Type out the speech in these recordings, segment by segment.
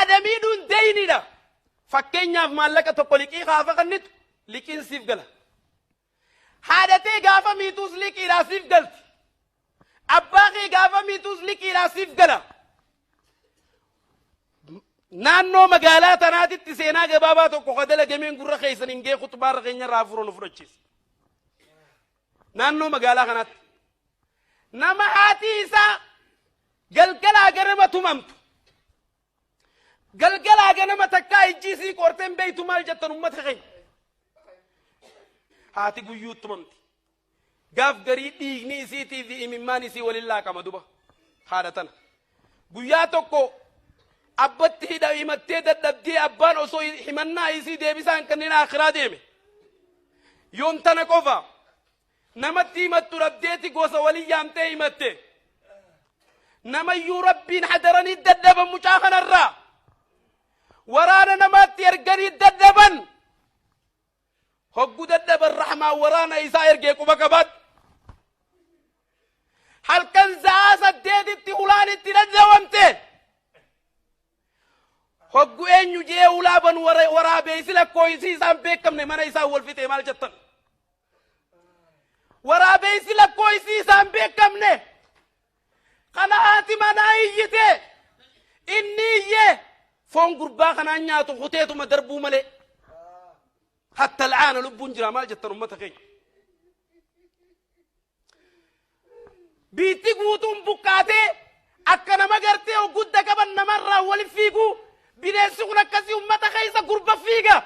Haadha miidhuun deeyniidha. Fakkeenyaaf maallaqa tokko liqii gaafa kennitu liqiin siif gala. Haadha tee gaafa miituus liqiidhaa siif galti. Abbaa kee gaafa miituus liqiidhaa siif gala. Naannoo magaalaa tanaatitti seenaa gabaabaa tokko ka dalagameen gurra keessan hin gee kutubaarra keenya irraa hafuura nu fudhachiisa. Naannoo magaalaa kanaatti nama haati isaa galgalaa ganama tumamtu Galgalaa ganama takkaa ijji isii qortee hin beektu maal jettan ummata keenya. Haati guyyuu tumamti. Gaaf garii dhiigni isiitii fi imimmaan isii waliin laaqama duba haadha tana. Guyyaa tokko abbatti hidha himattee dadhabdee abbaan osoo himannaa isii deebisaan kanneen akhiraa deeme. Yoom tana qofa Namatti himattu dhabdeeti gosa wali yaamtee himatte. Namayyuu Rabbiin hadaranii dadhaban mucaa kanarraa. Waraana namaatti erganii dadhaban. Hoggu dadhaban rahmaan waraana isaa ergee quba qabaadhu. Halkan sa'aa 8tti hulaan itti dhadhawamte. Hoggu eenyu jee hulaa banu waraabeessi lakkooysi isaan beekamne mana isaan wal fixee maal jettan? Waraabeessi lakkooysi isaan beekamne kana haati manaa iyyite inni iyyee foon gurbaa kanaan nyaatu kuteetuma darbuu malee hatta al'aana lubbuun jira maal jettan ummata keenya. Biitti guutuun buqqaatee akka nama gartee gudda qaban namarraa wali fiiguu bineensi kun akkasii ummata keessa gurba fiiga.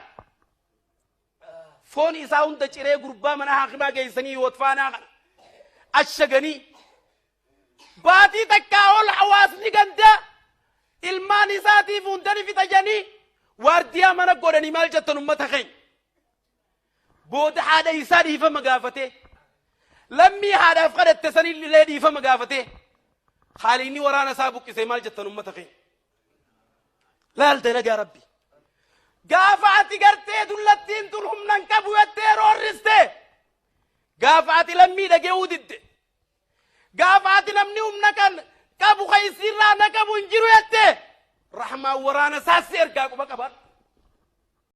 Foon isaa hunda ciree gurbaa mana haakimaa geessanii yoot faanaa kana ashaganii baatii takkaa ol hawaasni gandaa ilmaan isaatiif hunda ni fixa jedhanii waardiyaa mana godhanii maal jettan ummata keenya. Booda haadha isaa dhiifama gaafatee lammii haadhaaf kadhatte sanillee dhiifama gaafatee haaliinni waraana isaa buqqisee maal jettan ummata keenya. Laal dalagaa rabbi. Gaafa ati gartee dullattiin tun humna hin qabu jettee roorriste. Gaafa ati lammii dhage'uu didde. Gaafa ati namni humna kan qabu kan isiirraa na qabu hin jiru jette. Rahmaan waraana isaa si ergaa quba qabaadhu.